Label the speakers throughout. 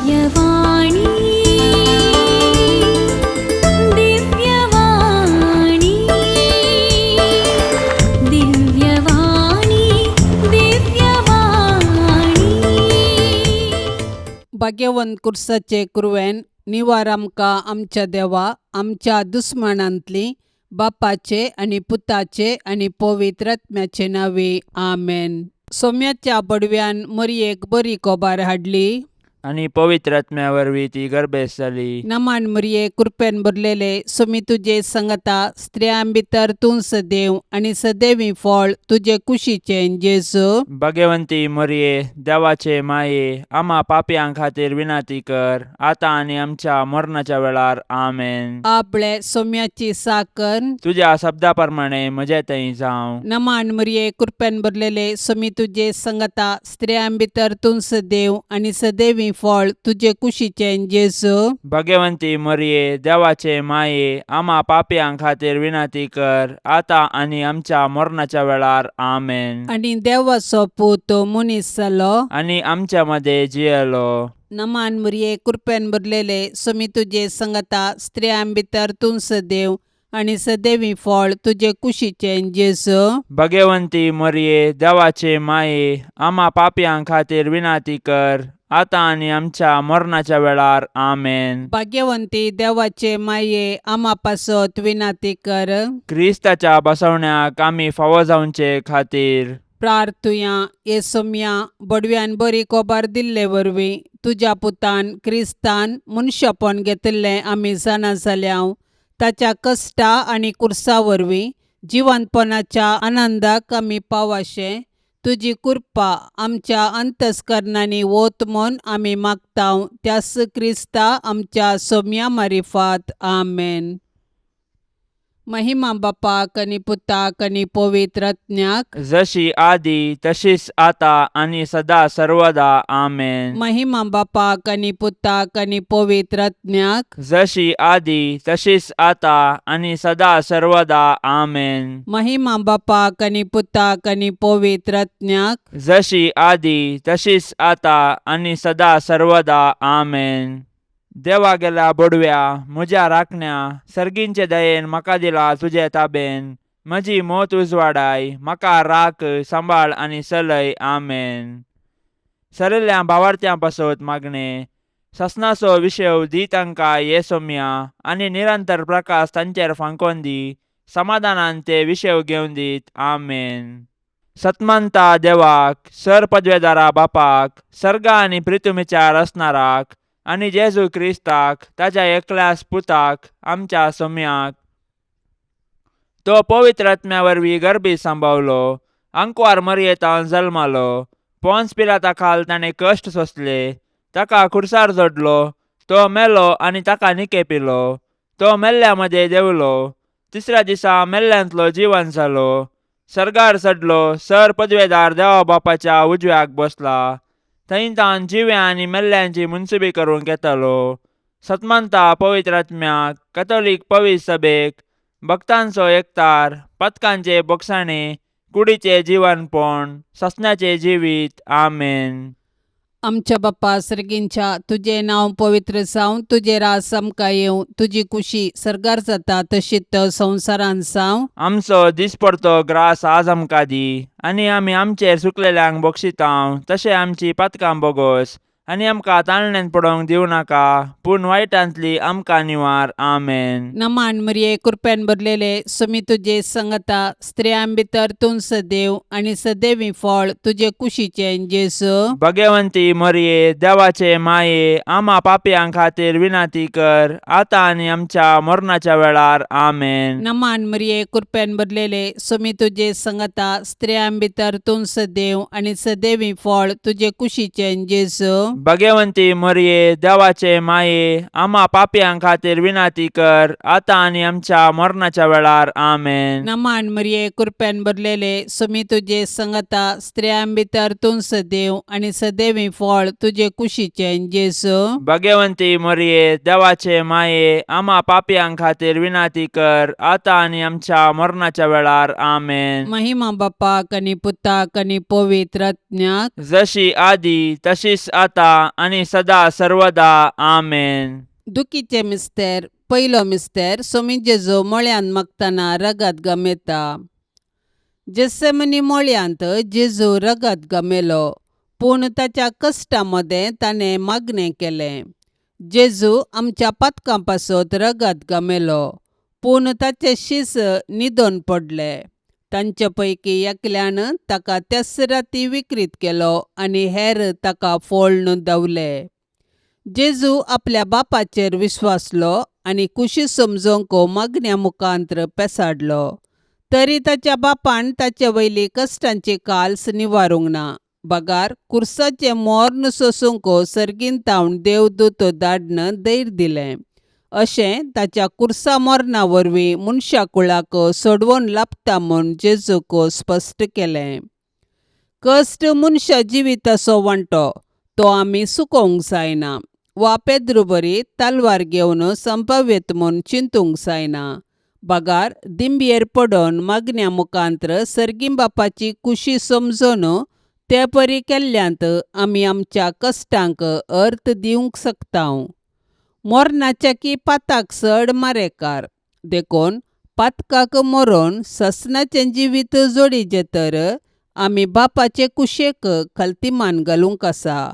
Speaker 1: दिव्यवाणी, दिव्यवाणी, दिव्यवाणी, दिव्यवाणी.
Speaker 2: भाग्यवंत कुर्साचे कुरवेन निवार आमकां आमच्या देवा आमच्या दुस्मानांतली बापाचे आनी पुताचे आनी पवित्र आत्म्याचे नांवे, आमेन. सोम्याच्या बडव्यान मरयेक बरी कोबार हाडली.
Speaker 3: आनी पवित्र आत्म्या वरवीं ती गर्भेस्त जाली.
Speaker 2: नमान मरये, कृपेन भरलेले, सोमी तुजे संगता, स्त्रियां भितर तूं सदैव आनी सदैवी फळ तुजे कुशीचें जेजू.
Speaker 3: भगवंती मरये, देवाचे माये, आमा पापयां खातीर विनंती कर, आतां आनी आमच्या मरणाच्या वेळार. आमेन.
Speaker 2: आपले सोम्याची साकर.
Speaker 3: तुज्या शब्दा प्रमाणे म्हजे थंय जावं.
Speaker 2: नमान मरये, कृपेन भरलेले, सोमी तुजे संगता, स्त्रियां भितर तूं सदैव आनी सदैवी फळ तुजे कुशीचें जेजू.
Speaker 3: भगवंती मरये, देवाचे माये, आमा पापयां खातीर विनंती कर, आतां आनी आमच्या मरणाच्या वेळार. आमेन.
Speaker 2: आनी देवाचो पूत मनीस जालो.
Speaker 3: आनी आमच्या मदें जियेलो.
Speaker 2: नमान मरये, कृपेन भरलेले, सोमी तुजे संगता, स्त्रियां भितर तूं सदैव आनी सदैवी फळ तुजे कुशीचें जेजू.
Speaker 3: भगवंती मरये, देवाचे माये, आमा पापयां खातीर विनंती कर, आतां आनी आमच्या मरणाच्या वेळार. आमेन.
Speaker 2: भाग्यवंती देवाचे माये, आमा पासत विनंती कर.
Speaker 3: क्रिस्ताच्या बसवण्याक आमी फावो जावचे खातीर.
Speaker 2: प्रार्थुया. ये सोम्या, बडव्यान बरी कोबार दिल्ले वरवीं तुज्या पुतान क्रिस्तान मनशापण घेतिल्लें आमी जाणा जाल्या. ताच्या कश्टा आनी कुर्सा वरवीं जिवंतपणाच्या आनंदाक आमी पावाशें तुजी कृपा आमच्या अंतस्करणांनी वत म्हूण आमी मागता, त्यास क्रिस्ता आमच्या सोम्या मारिफात. आमेन. महिमा बापाक आनी पुताक आनी पवित्र आत्म्याक.
Speaker 3: जशी आदी तशीच आता आनी सदा सर्वदा. आमेन.
Speaker 2: महिमा बापाक आनी पुताक आनी पवित्र आत्म्याक.
Speaker 3: जशी आदी तशीच आता आनी सदा सर्वदा. आमेन.
Speaker 2: महिमा बापाक आनी पुताक आनी पवित्र आत्म्याक.
Speaker 3: जशी आदी तशीच आता आनी सदा सर्वदा. आमेन. देवा गेल्या बोडव्या, म्हज्या राखण्या, सर्गींचे दयेन म्हाका दिला तुजे ताबेन. म्हजी मोत उजवाडाय, म्हाका राख, सांबाळ आनी चलय. आमेन. सरिल्ल्या भावार्थ्यां पासत मागणें. ससनाचो विशेव दी तांकां ये सोम्या, आनी निरंतर प्रकाश तांचेर फांकोन दी. समाधानान ते विशेव घेवन दीत. आमेन. सतमंता देवाक, सर पदवेदारा बापाक, सर्गा आनी प्रितुमीच्या रचणाराक, आनी जेजू क्रिस्ताक, ताच्या एकल्याच पुताक, आमच्या सोम्याक, तो पवित्र आत्म्या वरवीं गर्भी सांबावलो, आंकवार मरयेतान जल्मालो, पोन्स पिलाता खाल ताणें कश्ट सोंसले, ताका खुर्सार जोडलो, तो मेलो आनी ताका निकेपिलो, तो मेल्ल्या मदें देंवलो, तिसऱ्या दिसा मेल्ल्यांतलो जिवन जालो, सर्गार चडलो, सर पदवेदार देवा बापाच्या उजव्याक बसला, थंय तावन जिव्या आनी मेल्ल्यांची मुनसुबी करूंक येतालो. सतमंता पवित्र आत्म्याक, कथोलीक पवित्र सभेक, भक्तांचो एकतार, पथकांचे बोगसाणे, कुडीचे जिवनपण, ससण्याचे जिवीत. आमेन.
Speaker 2: आमच्या बाप्पा सर्गींच्या, तुजें नांव पवित्र जावं, तुजें राज आमकां येवं, तुजी कुशी सर्गार जाता तशीच संवसारांत जावं.
Speaker 3: आमचो दिसपडतो ग्रास आज आमकां दी, आनी आमी आमचेर चुकलेल्यांक बक्षितांव तशें आमची पातकां बोगोस, आनी आमकां ताळण्यांत पडोवंक दिवं नाका, पूण वायटांतली आमकां निवार. आमेन.
Speaker 2: नमान मरिये, कृपेन भरलेले, सुमी तुजे संगता, स्त्रियां भितर तूं सदैव आनी सदैवी फळ तुजे कुशीचें जेजू.
Speaker 3: भगवंती मरिये, देवाचे माये, आमा पापयां खातीर विनंती कर, आतां आनी आमच्या मरणाच्या वेळार. आमेन.
Speaker 2: नमान मरिये, कृपेन भरलेले, सुमी तुजे संगता, स्त्रियां भितर तूं सदैव आनी सदैवी फळ तुजे कुशीचें जेजू.
Speaker 3: भगवंती मरिये, देवाचे माये, आमा पापयां खातीर विनंती कर, आतां आनी आमच्या मरणाच्या वेळार. आमेन.
Speaker 2: नमान मरिये, कृपेन भरलेले, सुमी तुजे संगता, स्त्रियां भितर तूं सदैव आनी सदैवी फळ तुजे कुशीचें जेजू.
Speaker 3: भगवंती मरिये, देवाचे माये, आमा पापयां खातीर विनंती कर, आतां आनी आमच्या मरणाच्या वेळार. आमेन.
Speaker 2: महिमा बापाक आनी पुताक आनी पवित्र आत्म्याक.
Speaker 3: जशी आदी तशीच आता आतां आनी सदा सर्वदा. आमेन.
Speaker 2: दुखीचे मिस्तेर. पयलो मिस्तेर. सोमी जेजू मळ्यांत मागतना रगत गमेता. जेसेमनी मळ्यांत जेजू रगत गमेलो, पूण ताच्या कश्टा मदें ताणें मागणें केलें. जेजू आमच्या पातकां पासत रगत गमेलो, पूण ताचे शीस न्हिदोन पडले. तांचे पैकी एकल्यान ताका त्याच राती विक्रीत केलो आनी हेर ताका फोळ्ण धांवले. जेजू आपल्या बापाचेर विश्वासलो आनी कुशी समजोवंक मागण्या मुखांत्र पेसाडलो. तरी ताच्या बापान ताचे वयली कश्टांची काल्स निवारूंक ना, बगार कुर्साचें मोर्न सोसूंक सर्गीन तावन देवदूत धाडन धैर्य दिलें. अशें ताच्या कुर्सा मरणा वरवीं मनशा कुळाक सोडवण लाबता म्हूण जेजूक स्पश्ट केलें. कश्ट मनशा जिविताचो वांटो, तो आमी चुकोवंक जायना वा पेद्रू बरी तलवार घेवन संपाव्यत म्हूण चिंतूंक जायना, बगार दिंबयेर पडोन मागण्या मुखांत्र सर्गीं बापाची कुशी समजून ते परी केल्ल्यांत आमी आमच्या कश्टांक अर्थ दिवंक शकता. मरणाच्या की पाताक चड मारेकार, देखून पातकाक मरोन ससनाचें जिवीत जोडीचें तर आमी बापाचे कुशेक खलतीमान घालूंक आसा.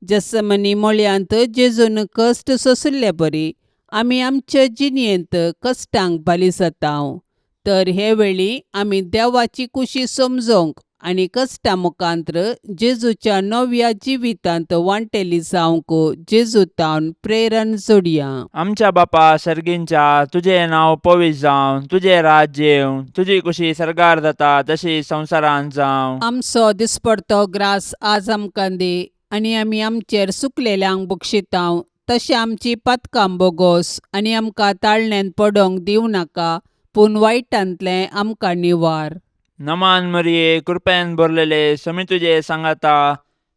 Speaker 2: जसमनी मळयांत जेजून कश्ट सोंशिल्ले बरी आमी आमचे जिणेंत कश्टांक बाली जाता. तर हे वेळी आमी देवाची कुशी समजोवंक आनी कश्टा मुखांत्र जेजूच्या नव्या जिवितांत वांटेली जावंक जेजू तावन प्रेरण जोडया.
Speaker 3: आमच्या बापा सर्गींच्या, तुजें नांव पवित्र जावं, तुजें राज्य येवं, तुजी कुशी सर्गार जाता तशी संवसारांत जावं.
Speaker 2: आमचो दिसपडतो ग्रास आज आमकां दी आनी आमी आमचेर सुकलेल्यांक बक्षितांव तशें आमची पातकां बोगोस आनी आमकां ताळण्यांत पडोंक दिवं नाका, पूण वायटांतलें आमकां निवार.
Speaker 3: नमान मरिये, कृपेन भरलेले, समी तुजे सांगाता,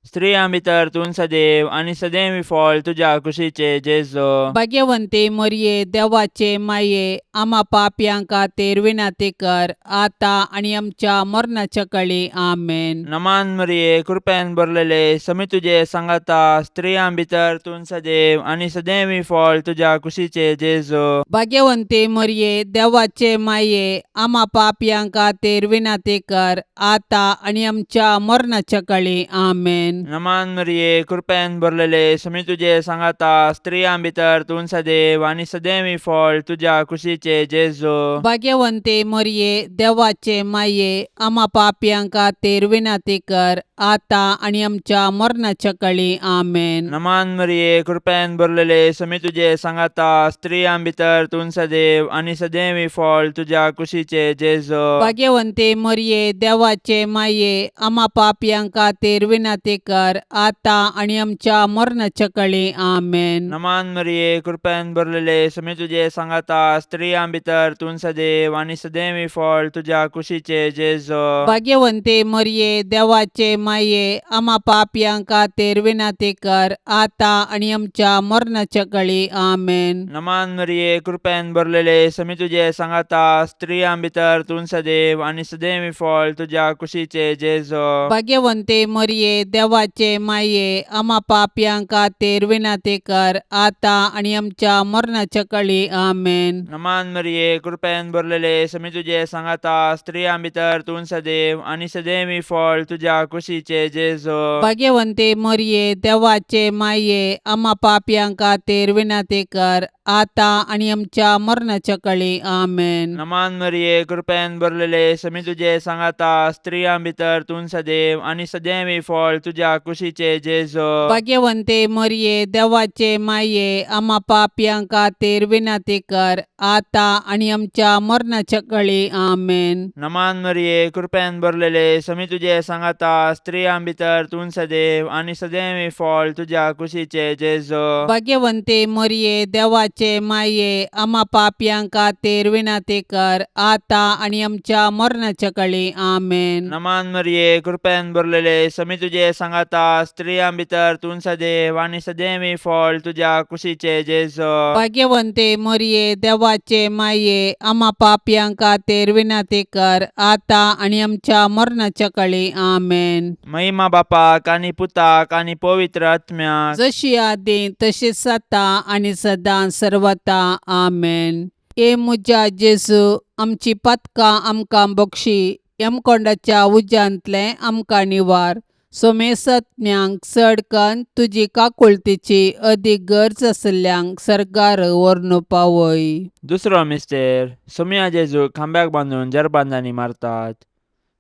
Speaker 3: स्त्रियां भितर तूं सदैव आनी सदैव फळ तुज्या कुशीचे जेजो.
Speaker 2: भाग्यवंती मरिये, देवाचे माये, आमा पापयां खातीर विनंती कर, आतां आनी आमच्या मरणाच्या कळी. आमेन.
Speaker 3: नमान मरिये, कृपेन भरलेले, समी तुजे सांगाता, स्त्रियां भितर तूं सदैव आनी सदैव फळ तुज्या कुशीचे जेजो.
Speaker 2: भाग्यवंती मरिये, देवाचे माये, आमा पापयां खातीर विनंती कर, आतां आनी आमच्या मरणाच्या कळी. आमेन.
Speaker 3: नमान मरिये, कृपेन भरलेले, समी तुजे सांगाता, स्त्रियां भितर तूं सदैव आनी सदैव फळ तुज्या कुशीचे जेजो.
Speaker 2: भाग्यवंती मरिये, देवाचे माये, आमा पापयां खातीर विनंती कर, आतां आनी आमच्या मरणाच्या कळी. आमेन.
Speaker 3: नमान मरिये, कृपेन भरलेले, समी तुजे सांगाता, स्त्रियां भितर तूं सदैव आनी सदैव फळ तुज्या कुशीचे जेजो.
Speaker 2: भाग्यवंती मरिये, देवाचे माये, आमा पापयां खातीर विनंती कर, आतां आनी आमच्या मरणाच्या कळी. आमेन.
Speaker 3: नमान मरिये, कृपेन भरलेले, समी तुजे सांगाता, स्त्रियां भितर तूं सदैव आनी सदैव फळ तुज्या कुशीचे जेजो.
Speaker 2: भाग्यवंती मरिये, देवाचे माये, आमा पापयां खातीर विनंती कर, आतां आनी आमच्या मरणाच्या कळी. आमेन.
Speaker 3: नमान मरिये, कृपेन भरलेले, समी तुजे सांगाता, स्त्रियां भितर तूं सदैव आनी सदैव फळ तुज्या कुशीचे जेजो.
Speaker 2: भाग्यवंती मरिये, देवाचे माये, आमा पापयां खातीर विनंती कर, आतां आनी आमच्या मरणाच्या कळी. आमेन.
Speaker 3: नमान मरिये, कृपेन भरलेले, समी तुजे सांगाता, स्त्रियां भितर तूं सदैव आनी सदैव फळ तुज्या कुशीचे जेजो.
Speaker 2: भाग्यवंती मरिये, देवाचे माये, आमा पापयां खातीर विनंती कर, आतां आनी आमच्या मरणाच्या कळी. आमेन.
Speaker 3: नमान मरिये, कृपेन भरलेले, समी तुजे सांगाता, स्त्रियां भितर तूं सदैव आनी सदैव फळ तुज्या कुशीचे जेजो.
Speaker 2: भाग्यवंती मरिये, देवाचे माये, आमा पापयां खातीर विनंती कर, आतां आनी आमच्या मरणाच्या कळी. आमेन.
Speaker 3: नमान मरिये, कृपेन भरलेले, समी तुजे सांगाता, स्त्रियां भितर तूं सदैव आनी सदैव फळ तुज्या कुशीचे जेजो.
Speaker 2: भाग्यवंती मरिये, देवाचे देवाचे माये आमा पापयां खातीर विनंती कर आतां आनी आमच्या मरणाच्या कळी. आमेन.
Speaker 3: नमान मरिये, कृपेन भरलेले, समी तुजे सांगाता, स्त्रियां भितर तूं सदैव आनी सदैवी फळ तुज्या कुशीचे जेजो.
Speaker 2: भाग्यवंते मोरये, देवाचे माये, आमा पापयां खातीर विनंती कर आतां आनी आमच्या मरणाच्या कळी. आमेन.
Speaker 3: महिमा बापाक आनी पुताक आनी पवित्र आत्म्याक.
Speaker 2: जशी आदी तशीच आतां आनी सदां सर्वता. आमेन. ए म्हज्या जेजू, आमची पातकां आमकां बक्षी, यमकोंडाच्या उज्यांतलें आमकां निवार, सोमेसत्म्यांक चड कन्न तुजी काकुळतीची अदीक गरज आशिल्ल्यांक सर्गार व्हरून पावय.
Speaker 3: दुसरो मिस्तेर. सोमया जेजूक खांब्याक बांदून जरबांदांनी मारतात.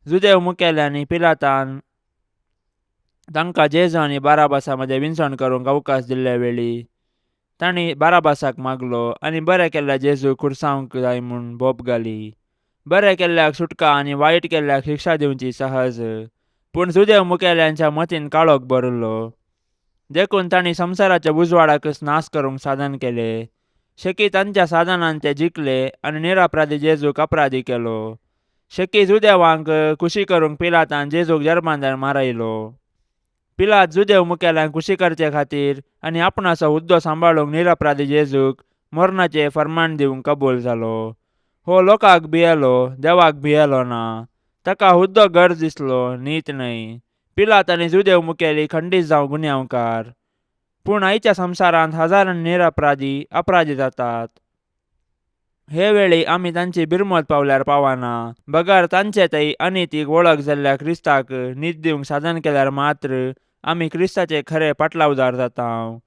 Speaker 3: जुदेव मुखेल्यांनी पिलातान तांकां जेजू आनी बाराबासा मदें विनसण करूंक अवकाश दिल्ले वेळी तांणी बाराबासाक मागलो आनी बरें केल्ल्या जेजूक खुर्सावंक जाय म्हूण बोब घाली. बरें केल्ल्याक सुटका आनी वायट केल्ल्याक शिक्षा दिवची सहज, पूण जुदेव मुखेल्यांच्या मतीन काळोख भरिल्लो, देखून तांणी संवसाराच्या उजवाडाकच नाश करूंक साधन केलें. शेकी तांच्या साधनान ते जिखले आनी निरपराधी जेजूक अपराधी केलो. शेकी जुदेवांक खुशी करूंक पिलातान जेजूक जर्मांदार मारयलो. पिलात जुदेव मुखेल्यांक खुशी करचे खातीर आनी आपणाचो हुद्दो सांबाळूंक निरपराधी जेजूक मरणाचें फर्मान दिवंक कबूल जालो. हो लोकांक भियेलो, देवाक भियेलो ना. ताका हुद्दो गरज दिसलो, नीत न्हय. पिलात आनी जुदेव मुखेली खंडीत जावं गुन्यांवकार. पूण आयच्या संवसारांत हजारांनी निरपराधी अपराधी जातात. हे वेळी आमी तांची बिरमत पावल्यार पावना, बगर तांचे थंय अनितीक वळख जाल्ल्या क्रिस्ताक नीत दिवंक साधन केल्यार मात्र आमी क्रिस्ताचे खरे पाटलावदार जाता.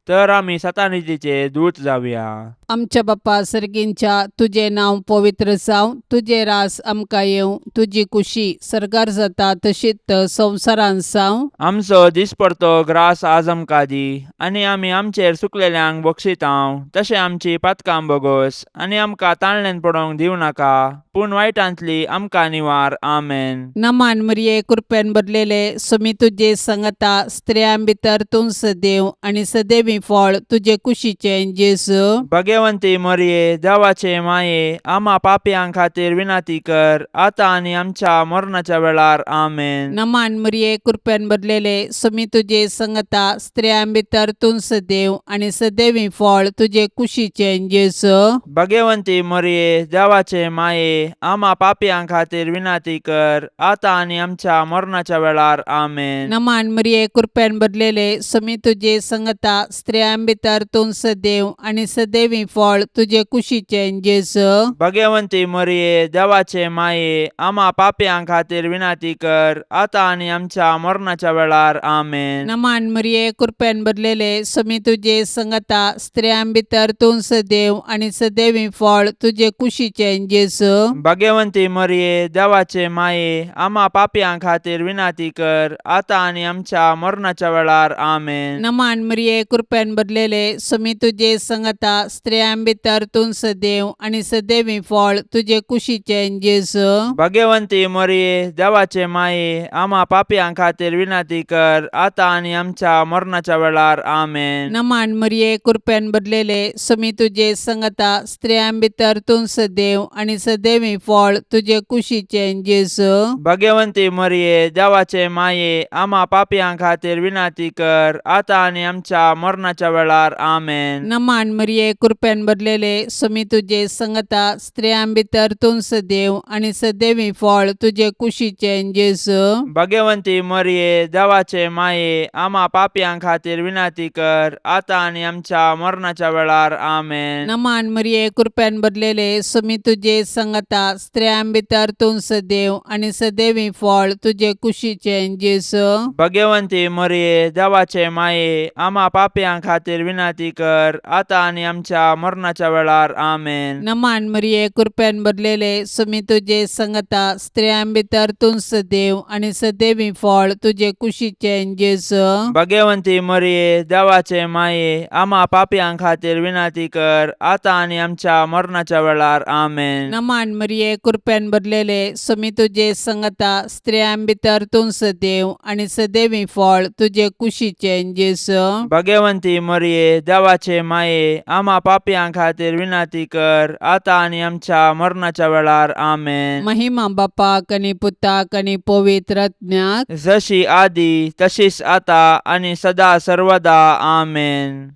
Speaker 3: तर आमी सतानितीचे दूत जावया.
Speaker 2: आमच्या बाप्पा सर्गींच्या, तुजें नांव पवित्र जावं, तुजें रास आमकां येवं, तुजी कुशी सर्गार जाता तशीच संवसारांत जावं.
Speaker 3: आमचो दिसपडतो ग्रास आज आमकां दी, आनी आमी आमचेर चुकलेल्यांक बक्षितांव तशें आमची पातकां बोगोस, आनी आमकां ताळणेन पडोवंक दिवं नाका, पूण वायटांतली आमकां निवार. आमेन.
Speaker 2: नमान मरिये, कृपेन भरलेले, सुमी तुजे संगता, स्त्रियां भितर तूं सदैव आनी सदैवी फळ तुजे कुशीचें जेजू.
Speaker 3: भगवंती मरिये, देवाचे माये, आमा पापयां खातीर विनंती कर आतां आनी आमच्या मरणाच्या वेळार. आमेन.
Speaker 2: नमान मरिये, कृपेन भरलेले, सुमी तुजे संगता, स्त्रियां भितर तूं सदैव आनी सदैवी फळ तुजे कुशीचें जेजू.
Speaker 3: भगवंती मरिये, देवाचे माये, आमा पापयां खातीर विनंती कर आतां आनी आमच्या मरणाच्या वेळार. आमेन.
Speaker 2: नमान मरिये, कृपेन भरलेले, सुमी तुजे संगता, स्त्रियां भितर तूं सदैव आनी सदैवी फळ तुजे कुशीचें जेजू.
Speaker 3: भगवंती मरिये, देवाचे माये, आमा पापयां खातीर विनंती कर आतां आनी आमच्या मरणाच्या वेळार. आमेन.
Speaker 2: नमान मरिये, कृपेन भरलेले, सुमी तुजे संगता, स्त्रियां भितर तूं सदैव आनी सदैवी फळ तुजे कुशीचें जेजू.
Speaker 3: भगवंती मरिये, देवाचे माये, आमा पापयां खातीर विनंती कर आतां आनी आमच्या मरणाच्या वेळार. आमेन.
Speaker 2: नमान मरिये, कृपेन भरलेले, सुमी तुजे संगता, स्त्रियां भितर तूं सदैव आनी सदैवी फळ तुजे कुशीचें जेजू.
Speaker 3: भगवंती मरिये, देवाचे माये, आमा पापयां खातीर विनंती कर आतां आनी आमच्या मरणाच्या वेळार. आमेन.
Speaker 2: नमान मरिये, कृपेन भरलेले, सुमी तुजे संगता, स्त्रियां भितर तूं सदैव आनी सदैवी फळ तुजे कुशीचें जेजू.
Speaker 3: भगवंती मरिये, देवाचे माये, आमा पापयां खातीर विनंती कर आतां आनी आमच्या मरणाच्या वेळार. आमेन.
Speaker 2: नमान मरिये, कृपेन भरलेले, सुमी तुजे संगता, स्त्रियां भितर तूं सदैव आनी सदैवी फळ तुजे कुशीचें जेजू.
Speaker 3: भगवंती मरिये, देवाचे माये, आमा पापयां खातीर विनंती कर आतां आनी आमच्या मरणाच्या वेळार. आमेन.
Speaker 2: नमान मरिये, कृपेन भरलेले, सुमी तुजे संगता, स्त्रियां भितर तूं सदैव आनी सदैवी फळ तुजे कुशीचें जेजू.
Speaker 3: भगवंती मरिये, देवाचे माये, आमा पापयां खातीर विनंती कर आतां आनी आमच्या मरणाच्या वेळार. आमेन.
Speaker 2: नमान मरिये, कृपेन भरलेले, सुमी तुजे संगता, स्त्रियां भितर तूं सदैव आनी सदैवी फळ तुजे कुशीचें जेजू.
Speaker 3: भगवंती मरिये, देवाचे माये, आमा पापयां खातीर विनंती कर आतां आनी आमच्या मरणाच्या वेळार. आमेन.
Speaker 2: नमान मरिये, कृपेन भरलेले, सुमी तुजे संगता, स्त्रियां भितर तूं सदैव आनी सदैवी फळ तुजे कुशीचें जेजू.
Speaker 3: भगवंती भाग्यवंती मरिये देवाचे माये आमा पापयां खातीर विनंती कर आतां आनी आमच्या मरणाच्या वेळार. आमेन.
Speaker 2: महिमा बापाक आनी पुताक आनी पवित्र आत्म्याक.
Speaker 3: जशी आदी तशीच आता आनी सदा सर्वदा. आमेन.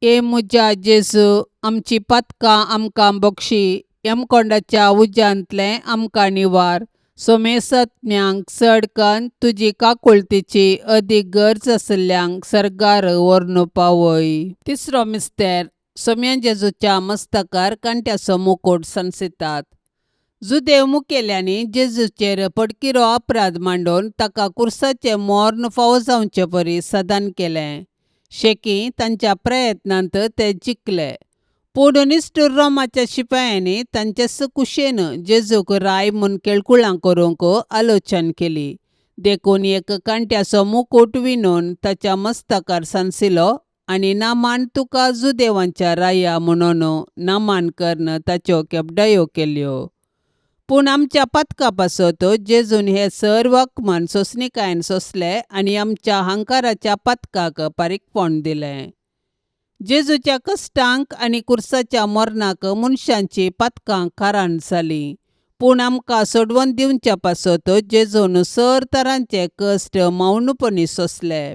Speaker 2: ए म्हज्या जेजू, आमची पातकां आमकां बक्षी, यमकोंडाच्या उज्यांतलें आमकां निवार, सोमेसत्म्यांक चड कन्न तुजी काकुळतीची अदीक गरज आशिल्ल्यांक सर्गार व्हरून पावय. तिसरो मिस्तेर. सोम्या जेजूच्या मस्तकार कांट्याचो मुकूट सांसितात. जुदेव मुखेल्यांनी जेजूचेर पडकिरो अपराध मांडून ताका कुर्साचें मर्ण फावो जावचे परी सदान केलें. शेकी तांच्या प्रयत्नांत ते जिखले, पूण निश्ठूर रोमाच्या शिपायांनी तांचे कुशेन जेजूक राय म्हूण केळकुळां करूंक आलोचन केली. देखून एक कांट्याचो मुकूट विणून ताच्या मस्तकार सांसिलो आनी नामान तुका जुदेवांच्या राया म्हणून नामान करून ताच्यो केपडायो केल्यो. पूण आमच्या पातका पासत जेजून हे सर्व अपमान सोंसणीकायेन सोंसले आनी आमच्या हंकाराच्या पातकाक पारीकपण दिलें. जेजूच्या कश्टांक आनी कुर्साच्या मरणाक मनशांची पातकां कारण जालीं, पूण आमकां सोडवून दिवच्या पासत जेजून सर तरांचे कश्ट मौनपणी सोंसले.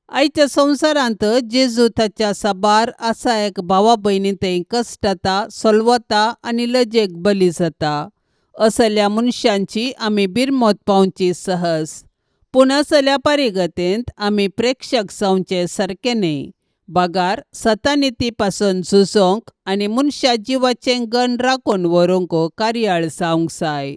Speaker 2: आयच्या संवसारांत जेजू ताच्या साबार आसा एक भावा भयणी थंय कश्टता, सोलवता आनी लजेक बली जाता. असल्या मनशांची आमी बिरमत पावची सहज, पूण असल्या परिगतेंत आमी प्रेक्षक जावचे सारकें न्हय, बगार सतानिती पासून झुजोंक आनी मनशा जिवाचें गण राखून व्हरूंक कार्याळ जावंक जाय.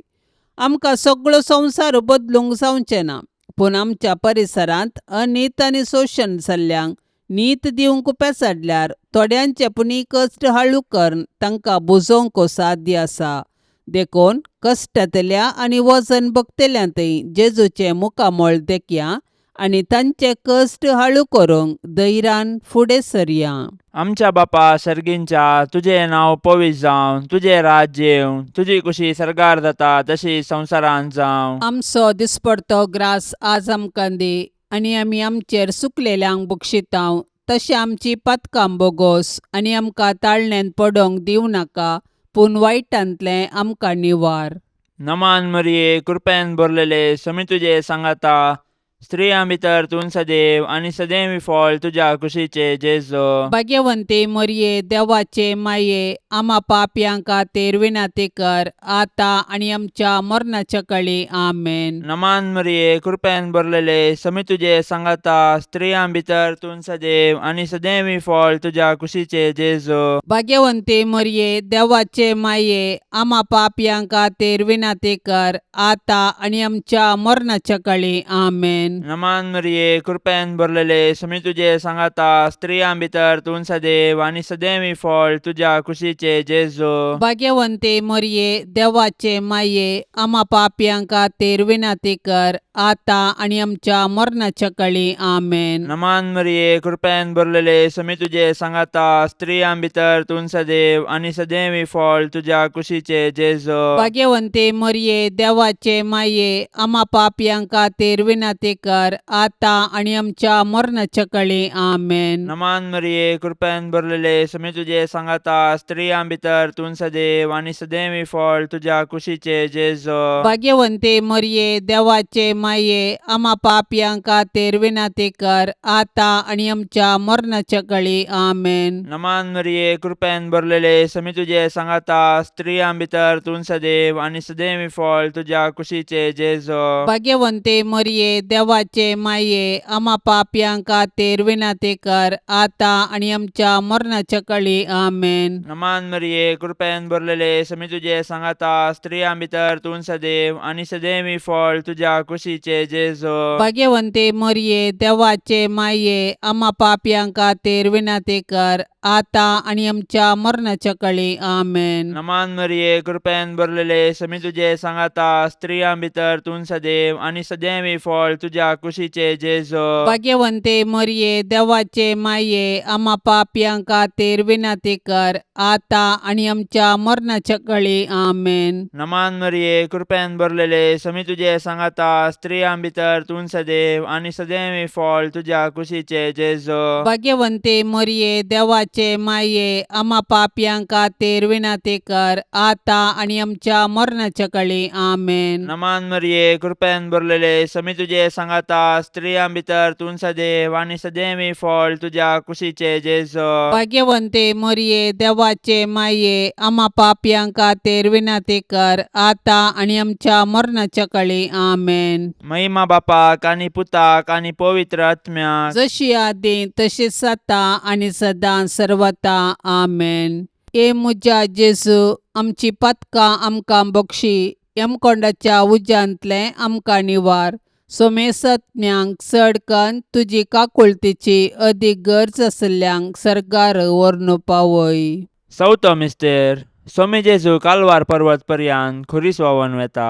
Speaker 2: आमकां सगळो संवसार बदलूंक जावचें ना, पूण आमच्या परिसरांत अनीत आनी शोशण जाल्ल्यांक नीत दिवंक पेसाडल्यार थोड्यांचे पुणी कश्ट हाळू करून तांकां बुजोवंक साध्य आसा. देखून कश्टांतल्या आनी वजन भोगतल्या थंय जेजूचें मुखामळ देखया आनी तांचे कश्ट हाळू करूंक धैर्यान फुडें सरया.
Speaker 3: आमच्या बापा सर्गींच्या, तुजें नांव पवित्र जावं, तुजें राज्य येवं, तुजी कुशी सर्गार जाता तशी संवसारांत जावं.
Speaker 2: आमचो दिसपडतो ग्रास आज आमकां दी आनी आमी आमचेर सुकलेल्यांक बक्षितांव तशें आमची पातकां बोगोस आनी आमकां ताळण्यांत पडोंक दिवं नाका, पूण वायटांतलें आमकां निवार.
Speaker 3: नमान मरिये, कृपेन भरलेले, समी तुजे सांगाता, स्त्रियां भितर तूं सदैव आनी सदैव फळ तुज्या कुशीचे जेजो.
Speaker 2: भाग्यवंती मरिये, देवाचे माये, आमा पापयां खातीर विनंती कर आतां आनी आमच्या मरणाच्या कळी. आमेन.
Speaker 3: नमान मरिये, कृपेन भरलेले, समी तुजे सांगाता, स्त्रियां भितर तूं सदैव आनी सदैव फळ तुज्या कुशीचे जेजो.
Speaker 2: भाग्यवंती मरिये, देवाचे माये, आमा पापयां खातीर विनंती कर आतां आनी आमच्या मरणाच्या कळी. आमेन.
Speaker 3: नमान मरिये, कृपेन भरलेले, समी तुजे सांगाता, स्त्रियां भितर तूं सदैव आनी सदैव फळ तुज्या कुशीचे जेजो.
Speaker 2: भाग्यवंती मरिये, देवाचे माये, आमा पापयां खातीर विनंती कर आतां आनी आमच्या मरणाच्या कळी. आमेन.
Speaker 3: नमान मरिये, कृपेन भरलेले, समी तुजे सांगाता, स्त्रियां भितर तूं सदैव आनी सदैव फळ तुज्या कुशीचे जेजो.
Speaker 2: भाग्यवंती मरिये, देवाचे माये, आमा पापयां खातीर विनंती कर आतां आनी आमच्या मरणाच्या कळी. आमेन.
Speaker 3: नमान मरिये, कृपेन भरलेले, समी तुजे सांगाता, स्त्रियां भितर तूं सदैव आनी सदैव फळ तुज्या कुशीचे जेजो.
Speaker 2: भाग्यवंती मरिये, देवाचे माये, आमा पापयां खातीर विनंती कर आतां आनी आमच्या मरणाच्या कळी. आमेन.
Speaker 3: नमान मरिये, कृपेन भरलेले, समी तुजे सांगाता, स्त्रियां भितर तूं सदैव आनी सदैव फळ तुज्या कुशीचे जेजो.
Speaker 2: भाग्यवंती मरिये, देवाचे माये, आमा पापयां खातीर विनंती कर आतां आनी आमच्या मरणाच्या कळी. आमेन.
Speaker 3: नमान मरिये, कृपेन भरलेले, समी तुजे सांगाता, स्त्रियां भितर तूं सदैव आनी सदैव फळ तुज्या कुशीचे जेजो.
Speaker 2: भाग्यवंती मरिये, देवाचे माये, आमा पापयां खातीर विनंती कर आतां आनी आमच्या मरणाच्या कळी. आमेन.
Speaker 3: नमान मरिये, कृपेन भरलेले, समी तुजे सांगाता, स्त्रियां भितर तूं सदैव आनी सदैव फळ तुज्या तुज्या कुशीचे जेजो.
Speaker 2: भाग्यवंते मरये, देवाचे माये, आमा पापयां खातीर विनंती कर, आतां आनी आमच्या मरणाच्या कळी. आमेन.
Speaker 3: नमान मरिये, कृपेन भरलेले, समी तुजे सांगाता, स्त्रियां भितर तूं सदैव आनी सदैव फळ तुज्या कुशीचे जेजो.
Speaker 2: भाग्यवंते मरये, देवाचे माये, आमा पापयां खातीर विनंती कर, आतां आनी आमच्या मरणाच्या कळी. आमेन.
Speaker 3: नमान मरिये, कृपेन भरलेले, समी तुजे सांगाता, स्त्रियां भितर तूं सदैव आनी सदैव फळ तुज्या कुशीचे जेजो.
Speaker 2: भाग्यवंते मरये, देवाचे माये, आमा पापयां खातीर विनंती कर, आतां आनी आमच्या मरणाच्या कळी. आमेन.
Speaker 3: महिमा बापाक आनी पुताक आनी पवित्र आत्म्याक.
Speaker 2: जशी आदी तशीच आतां आनी सदां सर्वता. आमेन. ए म्हज्या जेजू, आमची पातकां आमकां बक्षी, यमकोंडाच्या उज्यांतलें आमकां निवार, सोमेसत्म्यांक चड कन्न तुजी काकुळतीची अदीक गरज आशिल्ल्यांक सर्गार व्हरून पावय.
Speaker 3: चवथो मिस्तेर. सोमी जेजू कालवार पर्वत पर्यान खुरीस व्हांवन वेता.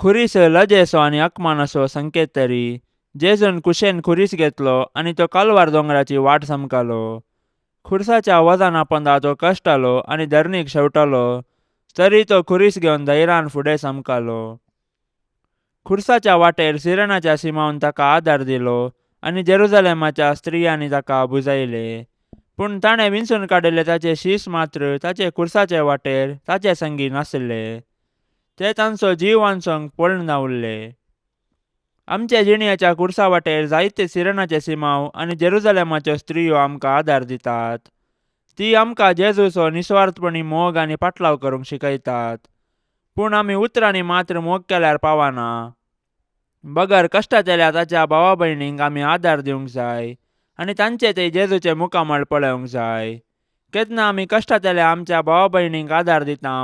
Speaker 3: खुरीस लजेचो आनी अकमानाचो संकेत तरी जेजून कुशेन खुरीस घेतलो आनी तो कालवार दोंगराची वाट समकालो. खुरसाच्या वजना पोंदा तो कश्टालो आनी धरणीक शेवटालो, तरी तो खुरीस घेवन धैर्यान फुडें समकालो. खुरसाच्या वाटेर सिरणाच्या सिमावन ताका आदार दिलो आनी जेरुजलेमाच्या स्त्रियांनी ताका बुजायले. पूण ताणें विंचून काडिल्ले ताचे शीस मात्र ताचे खुरसाचे वाटेर ताचे संगी नासले. ते तांचो जीव वांचोवंक पळून उरले. आमच्या जिणयाच्या खुरसा वाटेर जायते सिरणाचे सिमाव आनी जेरुजलेमाच्यो स्त्रियो आमकां आदार दितात. ती आमकां जेजूचो निस्वार्थपणी मोग आनी पाटलाव करूंक शिकयतात. पूण आमी उतरांनी मात्र मोग केल्यार पावना, बगर कश्टांतल्या ताच्या भावा भयणींक आमी आदार दिवंक जाय आनी तांचे ते जेजूचे मुखामळ पळोवंक जाय. केन्ना आमी कश्टांतल्या आमच्या भावा भयणींक आदार दिता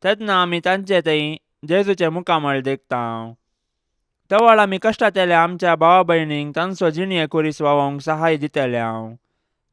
Speaker 3: तेन्ना आमी तांचे थंय जेजूचे मुखामळ देखता. तवळ आमी कश्टांतल्या आमच्या भावा भयणींक तांचो जिणये खुरीस व्हांवोवंक सहाय दितले.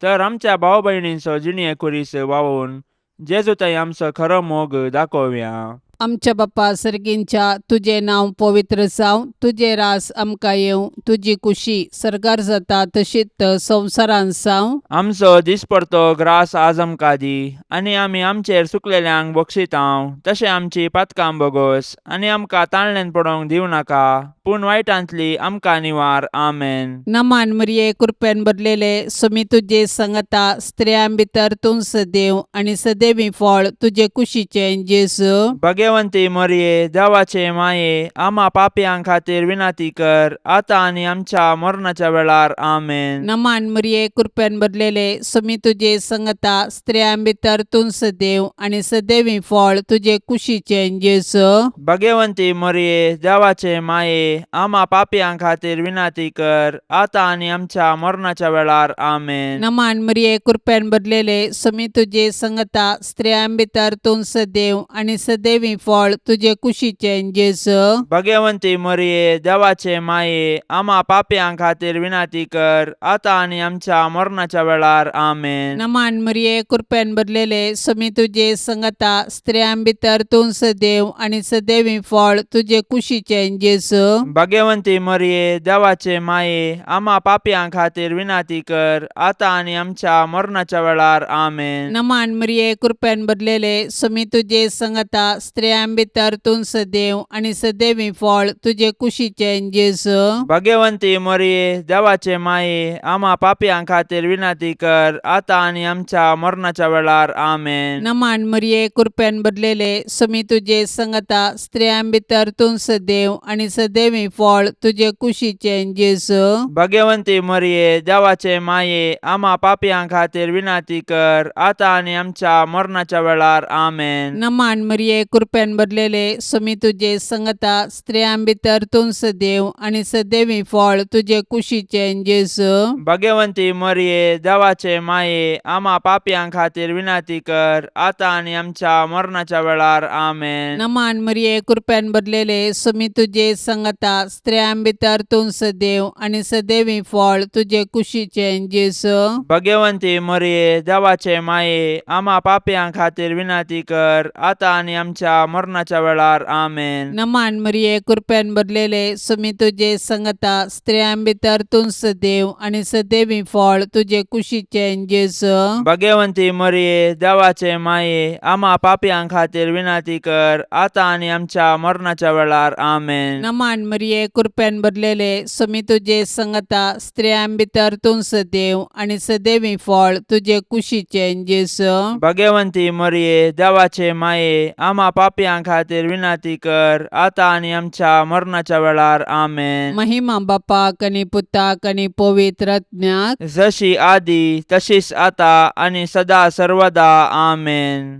Speaker 3: तर आमच्या भाव भयणींचो जिणये खुरीस व्हांवोवन जेजू थंय आमचो खरो मोग दाखोवया.
Speaker 2: आमच्या बाप्पा सर्गींच्या, तुजें नांव पवित्र जावं, तुजें रास आमकां येवं, तुजी कुशी सर्गार जाता तशीच संवसारांत जावं.
Speaker 3: आमचो दिसपडतो ग्रास आज आमकां दी आनी आमी आमचेर सुकलेल्यांक बक्षितांव तशें आमची पातकां बोगोस आनी आमकां ताळण्यान पडोवंक दिवं नाका, पूण वायटांतली आमकां निवार. आमेन.
Speaker 2: नमान मरिये, कृपेन भरलेले, सुमी तुजे संगता, स्त्रियां भितर तूं सदैव आनी सदैवी फळ तुजे कुशीचें जेजू.
Speaker 3: भगवंती मरिये, देवाचे माये, आमा पापयां खातीर विनंती कर, आतां आनी आमच्या मरणाच्या वेळार. आमेन.
Speaker 2: नमान मरिये, कृपेन भरलेले, सुमी तुजे संगता, स्त्रियां भितर तूं सदैव आनी सदैवी फळ तुजे कुशीचें जेजू.
Speaker 3: भगवंती मरिये, देवाचे माये, आमा पापयां खातीर विनंती कर, आतां आनी आमच्या मरणाच्या वेळार. आमेन.
Speaker 2: नमान मरिये, कृपेन भरलेले, सुमी तुजे संगता, स्त्रियां भितर तूं सदैव आनी सदैवी फळ तुजे कुशीचें जेजू.
Speaker 3: भगवंती मरिये, देवाचे माये, आमा पापयां खातीर विनंती कर, आतां आनी आमच्या मरणाच्या वेळार. आमेन.
Speaker 2: नमान मरिये, कृपेन भरलेले, सुमी तुजे संगता, स्त्रियां भितर तूं सदैव आनी सदैवी फळ तुजे कुशीचें जेजू.
Speaker 3: भगवंती मरिये, देवाचे माये, आमा पापयां खातीर विनंती कर, आतां आनी आमच्या मरणाच्या वेळार. आमेन.
Speaker 2: नमान मरिये, कृपेन भरलेले, सुमी तुजे संगता, स्त्रियां भितर तूं सदैव आनी सदैवी फळ तुजे कुशीचें जेजू.
Speaker 3: भगवंती मरिये, देवाचे माये, आमा पापयां खातीर विनंती कर, आतां आनी आमच्या मरणाच्या वेळार. आमेन.
Speaker 2: नमान मरिये, कृपेन भरलेले, सुमी तुजे संगता, स्त्रियां भितर तूं सदैव आनी सदैवी फळ तुजे कुशीचें जेजू.
Speaker 3: भगवंती मरिये, देवाचे माये, आमा पापयां खातीर विनंती कर, आतां आनी आमच्या मरणाच्या वेळार. आमेन.
Speaker 2: नमान मरिये, कृपेन भरलेले, सुमी तुजे संगता, स्त्रियां भितर तूं सदैव आनी सदैवी फळ तुजे कुशीचें जेजू.
Speaker 3: भगवंती मरिये, देवाचे माये, आमा पापयां खातीर विनंती कर, आतां आनी आमच्या मरणाच्या वेळार. आमेन.
Speaker 2: नमान मरिये, कृपेन भरलेले, सुमी तुजे संगता, स्त्रियां भितर तूं सदैव आनी सदैवी फळ तुजे कुशीचें जेजू.
Speaker 3: भगवंती मरिये, देवाचे माये, आमा पापयां खातीर विनंती कर, आतां आनी आमच्या आमच्या मरणाच्या वेळार. आमेन.
Speaker 2: नमान मरिये, कृपेन भरलेले, सुमी तुजे संगता, स्त्रियां भितर तूं सदैव आनी सदैवी फळ तुजे कुशीचें जेजू.
Speaker 3: भगवंती मरिये, देवाचे माये, आमा पापयां खातीर विनंती कर, आतां आनी आमच्या मरणाच्या वेळार. आमेन.
Speaker 2: नमान मरिये, कृपेन भरलेले, सुमी तुजे संगता, स्त्रियां भितर तूं सदैव आनी सदैवी फळ तुजे कुशीचें जेजू.
Speaker 3: भगवंती मरिये, देवाचे माये, आमा पापयां खातीर विनंती कर, आतां आनी आमच्या मरणाच्या वेळार. आमेन.
Speaker 2: महिमा बापाक आनी पुताक आनी पवित्र आत्म्याक.
Speaker 3: जशी आदी तशीच आता आनी सदा सर्वदा. आमेन.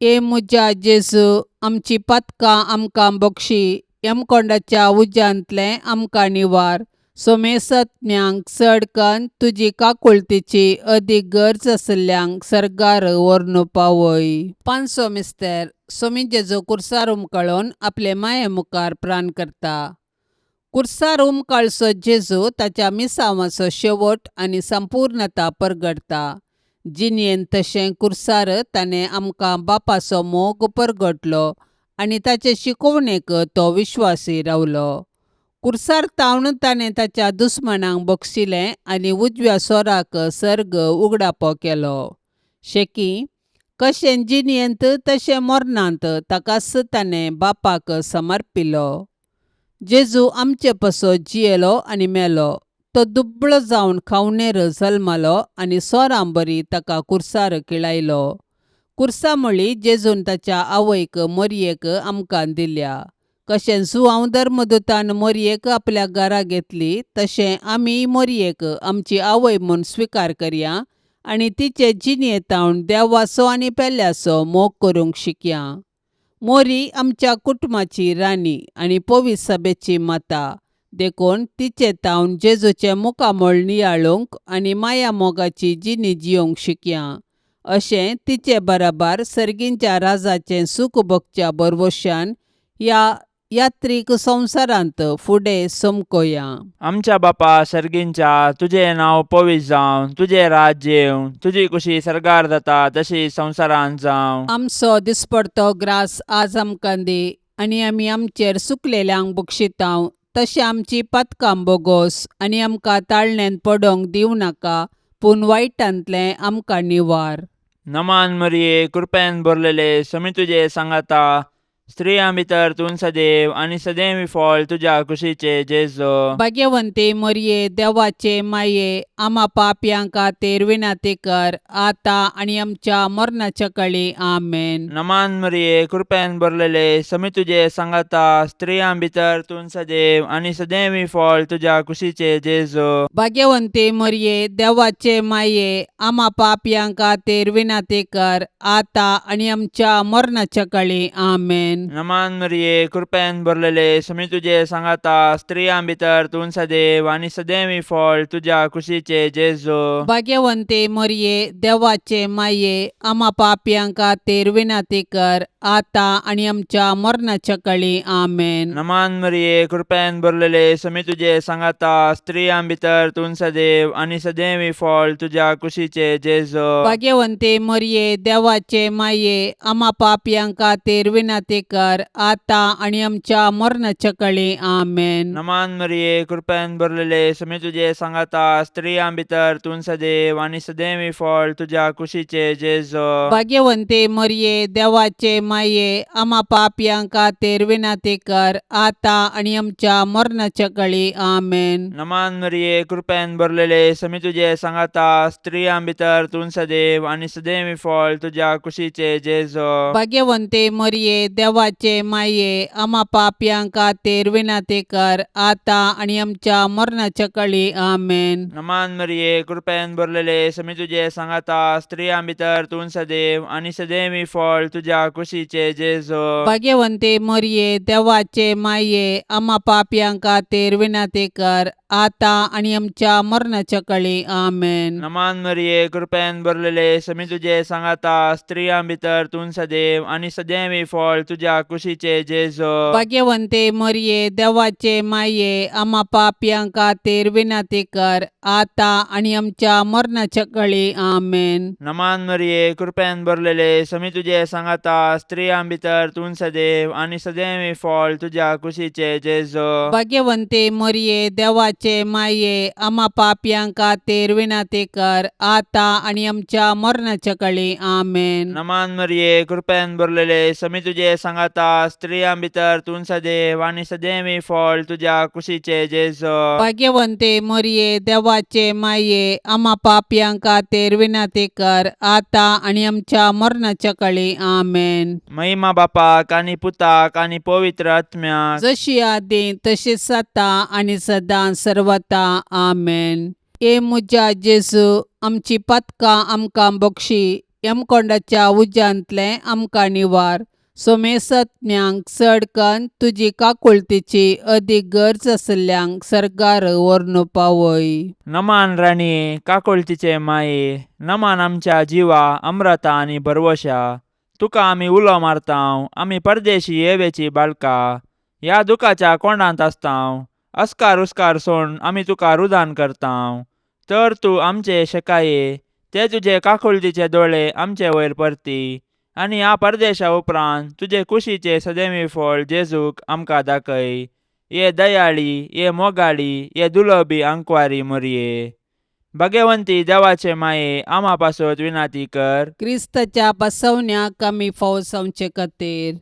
Speaker 2: ए म्हज्या जेजू, आमची पातकां आमकां बक्षी, यमकोंडाच्या उज्यांतलें आमकां निवार, सोमेसत्म्यांक चड कन्न तुजी काकुळतीची अदीक गरज आशिल्ल्यांक सर्गार व्हरून पावय. पांचसो मिस्तर. सोमी जेजू कुर्सार उमकळून आपले माये मुखार प्राण करता. कुर्सार उमकाळचो जेजू ताच्या मिसांवाचो शेवट आनी संपूर्णता परगटता. जिणेंत तशें कुर्सार ताणें आमकां बापाचो मोग परगटलो आनी ताचे शिकोवणेक तो विश्वासी रावलो. कुर्सार तावन ताणें ताच्या दुस्मानांक बक्षिलें आनी उजव्या सोराक सर्ग उगडापो केलो. शेकी कशें जिणेंत तशें मरणांत ताकाच ताणें बापाक समर्पिलो. जेजू आमचे पासत जियेलो आनी मेलो. तो दुबळो जावन खावणेर जल्मलो आनी सोरां बरी ताका कुर्सार किळायलो. कुर्सा म्हळी जेजून ताच्या आवयक मोरयेक आमकां दिल्या. कशें जुआंव धर्मदूतान मोरयेक आपल्या घरा घेतली तशें आमी मोरयेक आमची आवय म्हूण स्विकार करया आनी तिचे जिणेंत देवाचो आनी पेल्याचो मोग करूंक शिकया. मोरी आमच्या कुटुंबाची राणी आनी पवित्र सभेची माता, देखून तिचे तावन जेजूचें मुखामळ नियाळूंक आनी माया मोगाची जिणी जियोंक शिकया. अशें तिचे बराबर सर्गींच्या राजाचें सूख भोगच्या भरवशान ह्या यात्रीक संवसारांत फुडें समकोया.
Speaker 3: आमच्या बापा सर्गींच्या, तुजें नांव पवित्र जावं, तुजें राज्य येवं, तुजी कुशी सर्गार जाता तशी संवसारांत जावं.
Speaker 2: आमचो दिसपडतो ग्रास आज आमकां दी आनी आमी आमचेर सुकलेल्यांक बक्षितांव तशें आमची पातकां बोगोस आनी आमकां ताळण्यांत पडोंक दिवं नाका, पूण वायटांतलें आमकां निवार.
Speaker 3: नमान मरिये, कृपेन भरलेले, समी तुजे सांगाता, स्त्रियां भितर तूं सदैव आनी सदैव फळ तुज्या कुशीचे जेजू.
Speaker 2: भाग्यवंती मरिये, देवाचे माये, आमा पापयां खातीर विनंती कर, आतां आनी आमच्या मरणाच्या कळी. आमेन.
Speaker 3: नमान मरिये, कृपेन भरलेले, समी तुजे सांगाता, स्त्रियां भितर तूं सदैव आनी सदैव फळ तुज्या कुशीचे जेजू.
Speaker 2: भाग्यवंती मरिये, देवाचे माये, आमा पापयां खातीर विनंती कर, आतां आनी आमच्या मरणाच्या कळी. आमेन.
Speaker 3: नमान मरिये, कृपेन भरलेले, समी तुजे सांगाता, स्त्रियां भितर तूं सदैव आनी सदैव फळ तुज्या कुशीचे जेजू.
Speaker 2: भाग्यवंती मरिये, देवाचे माये, आमा पापयां खातीर विनंती कर, आतां आनी आमच्या मरणाच्या कळी. आमेन.
Speaker 3: नमान मरिये, कृपेन भरलेले, समी तुजे सांगाता, स्त्रियां भितर तूं सदैव आनी सदैव फळ तुज्या कुशीचे जेजू.
Speaker 2: भाग्यवंती मरिये, देवाचे माये, आमा पापयां खातीर विनंती कर, आतां आनी आमच्या मरणाच्या कळी. आमेन.
Speaker 3: नमान मरिये, कृपेन भरलेले, समी तुजे सांगाता, स्त्रियां भितर तूं सदैव आनी सदैव फळ तुज्या कुशीचे जेजू.
Speaker 2: भाग्यवंती मरिये, देवाचे माये, आमा पापयां खातीर विनंती कर, आतां आनी आमच्या मरणाच्या कळी. आमेन.
Speaker 3: नमान मरिये, कृपेन भरलेले, समी तुजे सांगाता, स्त्रियां भितर तूं सदैव आनी सदैव फळ तुज्या कुशीचे जेजू.
Speaker 2: भाग्यवंती मरिये, देवाचे माये, आमा पापयां खातीर विनंती कर, आतां आनी आमच्या मरणाच्या कळी. आमेन.
Speaker 3: नमान मरिये, कृपेन भरलेले, समी तुजे सांगाता, स्त्रियां भितर तूं सदैव आनी सदैव फळ तुज्या कुशीचे जेजू.
Speaker 2: भाग्यवंती मरिये, देवाचे माये, आमा पापयां खातीर विनंती कर, आतां आनी आमच्या मरणाच्या कळी. आमेन.
Speaker 3: नमान मरिये, कृपेन भरलेले, समी तुजे सांगाता, स्त्रियां भितर तूं सदैव आनी सदैव फळ तुज्या तुज्या कुशीचे जेजो.
Speaker 2: भाग्यवंते मरये, देवाचे माये, आमा पापयां खातीर विनंती कर, आतां आनी आमच्या मरणाच्या कळी. आमेन.
Speaker 3: नमान मरिये, कृपेन भरलेले, समी तुजे सांगाता, स्त्रियां भितर तूं सदैव आनी सदैव फळ तुज्या कुशीचे जेजो.
Speaker 2: भाग्यवंते मरये, देवाचे माये, आमा पापयां खातीर विनंती कर, आतां आनी आमच्या मरणाच्या कळी. आमेन.
Speaker 3: नमान मरिये, कृपेन भरलेले, समी तुजे सांगाता, स्त्रियां भितर तूं सदैव आनी सदैव फळ तुज्या कुशीचे जेजो.
Speaker 2: भाग्यवंते मरये, देवाचे माये, आमा पापयां खातीर विनंती कर, आतां आनी आमच्या मरणाच्या कळी. आमेन.
Speaker 3: महिमा बापाक आनी पुताक आनी पवित्र आत्म्याक.
Speaker 2: जशी आदी तशीच आतां आनी सदां सर्वता. आमेन. ए म्हज्या जेजू, आमची पातकां आमकां बक्षी, यमकोंडाच्या उज्यांतलें आमकां निवार, सोमेसत्म्यांक चड कन्न तुजी काकुळतीची अदीक गरज आशिल्ल्यांक सर्गार व्हरून पावय.
Speaker 3: नमान राणये, काकुळतीचे माये, नमान आमच्या जिवा, अम्रता आनी भरवशा. तुका आमी उलो मारतांव, आमी परदेशी येवेची बाळका, ह्या दुखाच्या कोंडांत आसतांव. अस्कार उस्कार सोड आमी तुका रुदान करतांव, तर तूं आमचे शेकाये ते तुजे काकुळतीचे दोळे आमचे वयर परती आनी ह्या परदेशा उपरांत तुजे कुशीचे सदैवी फळ जेजूक आमकां दाखय. ये दयाळी, ये मोगाळी, ये दुलबी आंकवारी मोरये, भगवंती देवाचे माये, आमा पासत विनाती कर.
Speaker 2: क्रिस्ताच्या बसवण्याक आमी फावो जावचे खातीर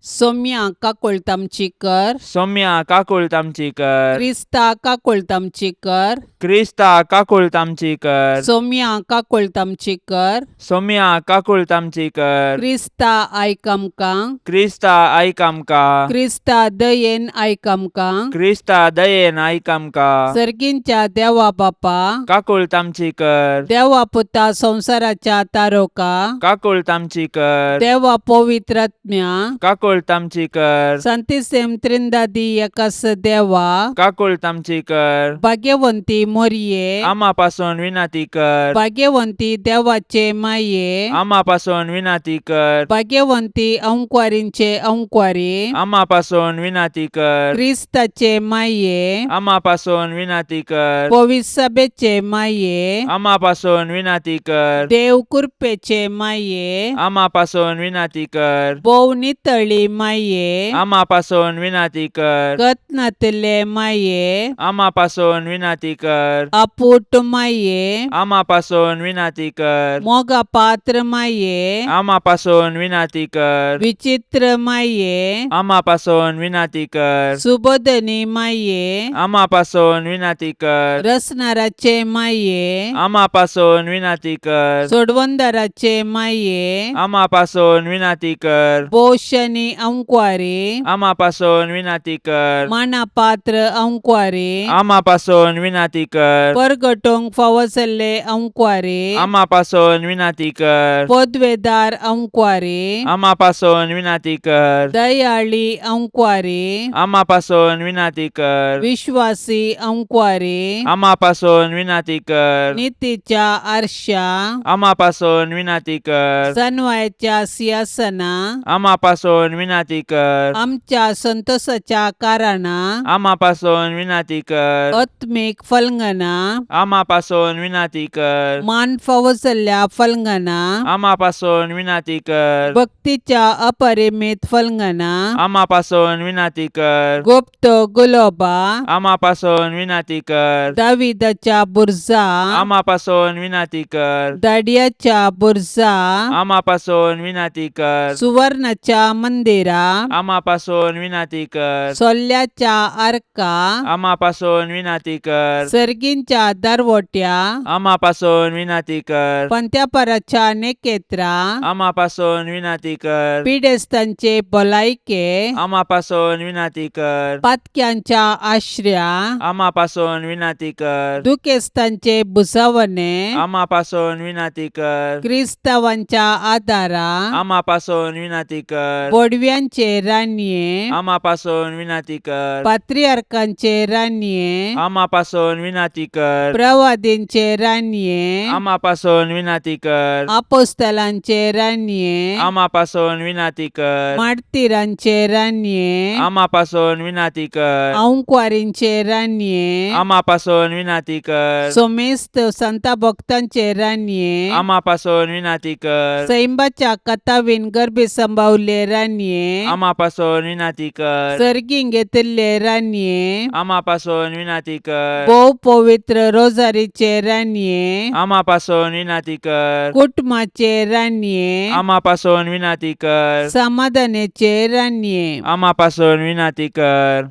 Speaker 2: सोम्या काकुळट आमची कर.
Speaker 3: सौम्या काकुळट आमची कर.
Speaker 2: क्रिस्ता काकुळट आमची कर.
Speaker 3: क्रिस्ता काकुळट आमची कर.
Speaker 2: सोम्या काकुळट आमची कर.
Speaker 3: सौम्या काकुळट आमची कर.
Speaker 2: क्रिस्ता आयक आमकां.
Speaker 3: क्रिस्ता आयक आमकां.
Speaker 2: क्रिस्ता दयेन आयक आमकां.
Speaker 3: क्रिस्ता दयेन आयक आमकां.
Speaker 2: सर्गींच्या देवा बापा,
Speaker 3: काकुळट आमची कर.
Speaker 2: देवा पुता संवसाराच्या तारोका,
Speaker 3: काकुळट आमची कर.
Speaker 2: देवा पवित्रात्म्या,
Speaker 3: काकुळट आमची कर.
Speaker 2: संतिसेम त्रिंदादी एकास देवा,
Speaker 3: काकुळट आमची कर.
Speaker 2: भाग्यवंती मोरये,
Speaker 3: आमा पासून विनंती कर.
Speaker 2: भाग्यवंती देवाचे माये,
Speaker 3: आमा पासून विनंती कर.
Speaker 2: भाग्यवंती अंकवारींचे अंकवारी,
Speaker 3: आमा पासून विनंती कर.
Speaker 2: क्रिस्ताचे माये,
Speaker 3: आमा पासून विनंती कर.
Speaker 2: पविसभेचे माये,
Speaker 3: आमा पासून विनंती कर.
Speaker 2: देव कृपेचे माये,
Speaker 3: आमा पासून विनंती कर.
Speaker 2: भोव नितळी माये,
Speaker 3: आमा पासून विनंती कर.
Speaker 2: कत्नातले माये,
Speaker 3: आमा पासून विनंती कर.
Speaker 2: अपूट माये,
Speaker 3: आमा पासून विनंती कर.
Speaker 2: मोगा पात्र माये,
Speaker 3: आमा पासून विनंती कर.
Speaker 2: विचित्र माये,
Speaker 3: आमा पासून विनंती कर.
Speaker 2: सुबोधनी माये,
Speaker 3: आमा पासून विनंती कर.
Speaker 2: रसनाराचे माये,
Speaker 3: आमा पासून विनंती कर.
Speaker 2: सोडवंदाराचे माये,
Speaker 3: आमा पासून विनंती कर.
Speaker 2: पोशनी अंकवारी,
Speaker 3: आमा पासून विनंती कर.
Speaker 2: मानापात्र अंकवारी,
Speaker 3: आमा पासून विनंती कर.
Speaker 2: परगटोंक फावो जाल्ले अंकवारी,
Speaker 3: आमा पासून विनंती कर.
Speaker 2: पदवेदार अंकवारी,
Speaker 3: आमा पासून विनंती कर.
Speaker 2: दयाळी अंकवारी,
Speaker 3: आमा पासून विनंती कर.
Speaker 2: विश्वासी अंकवारी,
Speaker 3: आमा पासून विनंती कर.
Speaker 2: नितीच्या आरशा,
Speaker 3: आमा पासून विनंती कर.
Speaker 2: सनवायच्या सिंहासना,
Speaker 3: आमा पासून विनंती कर.
Speaker 2: आमच्या संतोषाच्या कारणा,
Speaker 3: आमा पासून विनंती कर.
Speaker 2: आत्मीक फलंगना,
Speaker 3: आमा पासून विनंती कर.
Speaker 2: मान फावो जाल्ल्या फलंगना,
Speaker 3: आमा पासून विनंती कर.
Speaker 2: भक्तीच्या अपरिमित फलंगना,
Speaker 3: आमा पासून विनंती कर.
Speaker 2: गुप्त गुलोबा,
Speaker 3: आमा पासून विनंती कर.
Speaker 2: दाविदाच्या बुर्जा,
Speaker 3: आमा पासून विनंती कर.
Speaker 2: दाडियाच्या बुर्जा,
Speaker 3: आमा पासून विनंती कर.
Speaker 2: सुवर्णाच्या मंदिरा,
Speaker 3: आमा पासून विनंती कर.
Speaker 2: सोल्ल्याच्या आर्का,
Speaker 3: आमा पासून विनंती कर.
Speaker 2: सर्गींच्या दरवट्या,
Speaker 3: आमा पासून विनंती कर.
Speaker 2: पंत्यापराच्या नेकेत्रा,
Speaker 3: आमा पासून विनंती कर.
Speaker 2: पिडेस्तांचे भलायके,
Speaker 3: आमा पासून विनंती कर.
Speaker 2: पातक्यांच्या आश्र्या,
Speaker 3: आमा पासून विनंती कर.
Speaker 2: दुखेस्तांचे भुजावणे,
Speaker 3: आमा पासून विनंती कर.
Speaker 2: क्रिस्तावांच्या आदारा,
Speaker 3: आमा पासून विनंती कर.
Speaker 2: बोडव्या बडव्यांचे रानये
Speaker 3: आमा पासून विनाती कर.
Speaker 2: पात्रियार्कांचे रानये
Speaker 3: आमा पासून विनाती कर.
Speaker 2: प्रवादींचे रानये
Speaker 3: आमा पासून विनाती कर.
Speaker 2: आपोस्तलांचे रानये
Speaker 3: आमा पासून विनाती कर.
Speaker 2: मार्तिरांचे रानये
Speaker 3: आमा पासून विनाती कर.
Speaker 2: आंकवारींचे रानये
Speaker 3: आमा पासून विनाती कर.
Speaker 2: सोमेस्त संता भक्तांचे रानये
Speaker 3: आमा पासून विनाती कर.
Speaker 2: सैंबाच्या कथावीन गर्भी संभावले रानये
Speaker 3: आमा पासून विनाती कर.
Speaker 2: सर्गीं घेतिल्ले रानये
Speaker 3: आमा पासून विनाती कर.
Speaker 2: भोव पवित्र रोजारीचे रानये
Speaker 3: आमा पासून विनाती कर.
Speaker 2: कुटुंबाचे रानये
Speaker 3: आमा पासून विनाती कर.
Speaker 2: समाधानाचे रानये
Speaker 3: आमा पासून विनाती कर.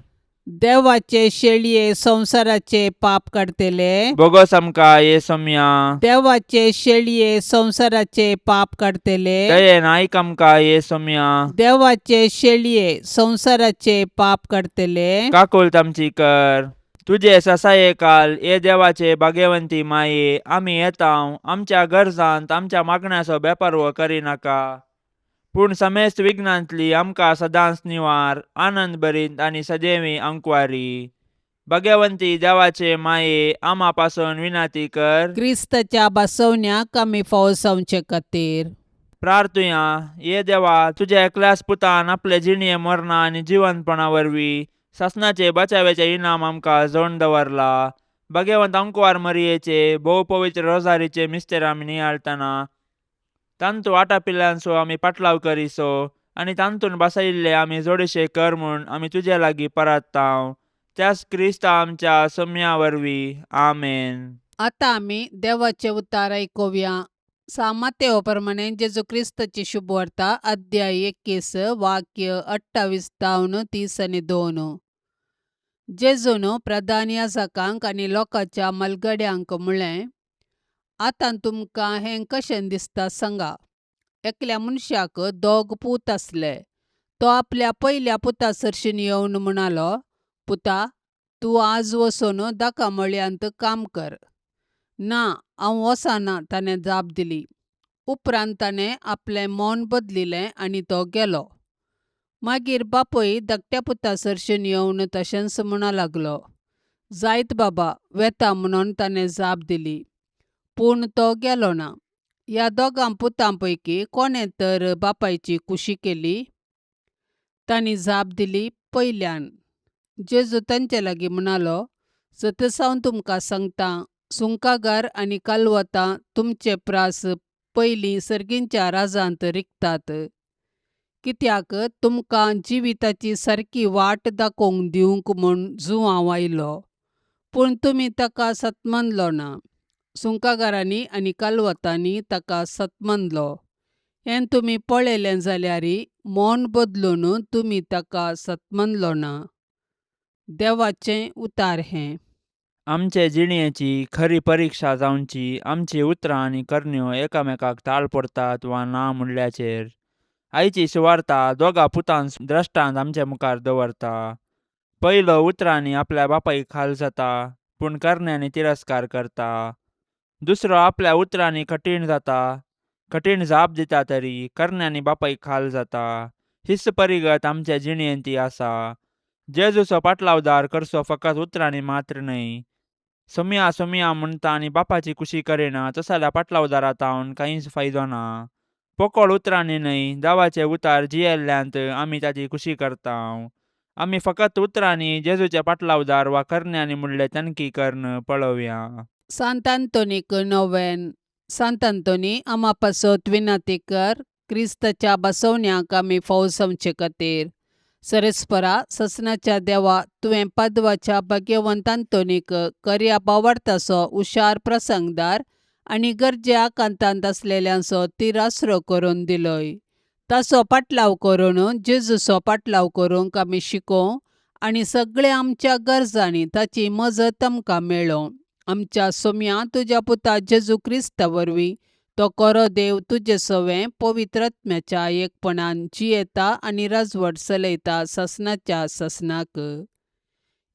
Speaker 2: देवाचे शेळये संवसाराचे पाप काडतले
Speaker 3: बोगोस आमकां ये सोम्या.
Speaker 2: देवाचे शेळये संवसाराचे पाप काडतले
Speaker 3: दयेन आयक आमकां ये सोम्या.
Speaker 2: देवाचे शेळये संवसाराचे पाप काडतले
Speaker 3: काकुळट आमची कर. तुजे ससाये काल ये देवाचे भाग्यवंती माये आमी येताव आमच्या गरजांत आमच्या मागण्याचो बेपारवो करिनाका, पूण समेस्त विघ्नांतली आमकां सदांच निवार आनंद भरीत आनी सदैवी अंकवारी. भाग्यवंती देवाचे माये आमा पासून विनाती कर.
Speaker 2: क्रिस्ताच्या बसवण्याक आमी फावो जावचे खातीर
Speaker 3: प्रार्थुया. ये देवा, तुज्या एकल्याच पुतान आपले जिणये मरणा आनी जिवंतपणा वरवीं सासणाचे बचाव्याचे इनाम आमकां जोडून दवरला. भाग्यवंत अंकवार मरियेचे भोव पवित्र रोजारीचे मिस्तेर आमी नियाळतना तांतू आटापिल्ल्यांचो आमी पाटलाव करिसो आनी तांतून बसयिल्ले आमी जोडशे कर म्हूण आमी तुजे लागीं परात्तांव, त्याच क्रिस्ता आमच्या सोम्या वरवीं. आमेन.
Speaker 2: आतां आमी देवाचे उतार आयकुया. सामातेव प्रमाणे जेजू क्रिस्ताची शुभवार्ता अध्याय 21 वाक्य 28 तावन 32. जेजून प्रधान याजकांक आनी लोकांच्या मलगड्यांक म्हळें, आतां तुमकां हें कशें दिसता सांगा. एकल्या मनशाक दोग पूत आसले. तो आपल्या पयल्या पुता सरशीन येवन म्हणालो, पुता तूं आज वचून दाका मळयांत काम कर. ना, हांव वचना, ताणें जाप दिली. उपरांत ताणें आपलें मन बदलिलें आनी तो गेलो. मागीर बापूय धाकट्या पुता सरशीन येवन तशेंच म्हणा लागलो. जायत बाबा, वेता म्हणून ताणें जाप दिली. पूण तो गेलो ना. ह्या दोगां पुतां पैकी कोणें तर बापायची कुशी केली? तांणी जाप दिली, पयल्यान. जेजू तांचे लागीं म्हणालो, सतसावन तुमकां सांगता, सुंकागार आनी कालवतां तुमचे प्रास पयलीं सर्गींच्या राजांत रिगतात. कित्याक तुमकां जिविताची सारकी वाट दाखोवंक दिवंक म्हूण जुवांव आयलो, पूण तुमी ताका सतमानलो ना. सुंकागारांनी आनी कालवतांनी ताका सतमानलो. हें तुमी पळयलें जाल्यार मन बदलून तुमी ताका सतमानलो ना. देवाचें उतार हें.
Speaker 3: आमचे जिणयेची खरी परिक्षा जावची आमची उतरां आनी करण्यो एकामेकाक ताळ पडतात वा ना म्हणल्याचेर. आयची सुवार्ता दोगा पुतांस द्रश्टांत आमचे मुखार दवरता. पयलो उतरांनी आपल्या बापायक खाल जाता, पूण करण्यांनी तिरस्कार करता. दुसरो आपल्या उतरांनी कठीण जाता, कठीण जाप दिता तरी करण्यांनी बापायक खाल जाता. हीच परिगत आमच्या जिणयेंत आसा. जेजूचो पाटलावदार करचो फकत उतरांनी मात्र न्हय. सोमया सोमया म्हणटा आनी बापाची कुशी करिना तसल्या पाटलावदारा तावन कांयच फायदो ना. पोकळ उतरांनी न्हय, देवाचे उतार जियेल्ल्यांत आमी ताची कुशी करता. आमी फकत उतरांनी जेजूचे पाटलावदार वा करण्यांनी म्हणले तनकी कर्ण पळोवया.
Speaker 2: सांत आंतोनीक नोवेन. सांत आंतोनी आमा पासत विनाती कर, क्रिस्ताच्या बसवण्याक आमी फावो जावचे खातीर. सरेस्परा ससनाच्या देवा, तुवें पदवाच्या भाग्यवंत आंतोनीक करया बावडताचो हुशार प्रसंगदार आनी गरजे आकांतांत आसलेल्यांचो तिरासरो करून दिलोय. ताचो पाटलाव करून जेजूचो पाटलाव करूंक आमी शिकोवं आनी सगळ्या आमच्या गरजांनी ताची मजत आमकां मेळों. आमच्या सोम्या तुज्या पुता जेजू क्रिस्ता वरवीं तो कोरो देव तुजे सवें पवित्र आत्म्याच्या एकपणान जियेता आनी राजवट चलयता ससनाच्या ससनाक.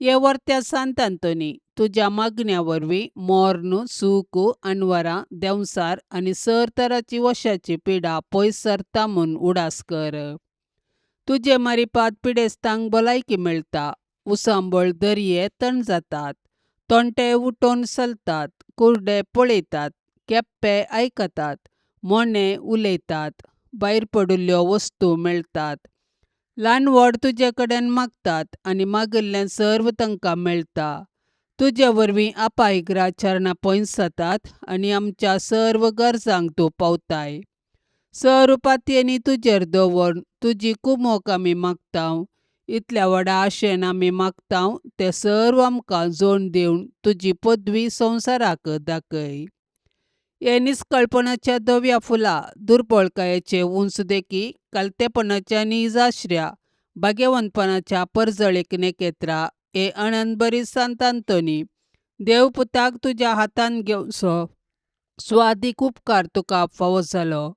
Speaker 2: हे वर्त्या सांत आंतोनी, तुज्या मागण्या वरवीं मोर्न, सूख, अनवरां, देंवसार आनी सर तराची वशाची पिडा पयस सरता म्हूण उडास कर. तुजे मारिपात पिडेस्तांक भलायकी मेळटा, उसांबळ दर्ये तण जातात, तोंटे उठोवन चलतात, कुर्डे पळयतात, केप्पे आयकतात, मोने उलयतात, भायर पडिल्ल्यो वस्तू मेळटात. ल्हान व्हड तुजे कडेन मागतात आनी मागिल्लें सर्व तांकां मेळटा. तुजे वरवीं आपायग्रा चरणां पयस जातात आनी आमच्या सर्व गरजांक तूं पावताय. सर्व पातयेनी तुजेर दवर तुजी कुमोक आमी मागता. इतल्या व्हडा आशेन आमी मागता तें सर्व आमकां जोड दिवन तुजी पदवी संवसाराक दाखय. हे निस्कळपणाच्या धव्या फुलां, दुर्बळकायेचे उंच देखी, कालतेपणाच्या निजाश्र्या, भाग्यवंतपणाच्या परजळीक नेकेत्रा, हे अनंतबरी सांत आंतोनी, देवपुताक तुज्या हातान घेवचो स्वादीक उपकार तुका फावो जालो.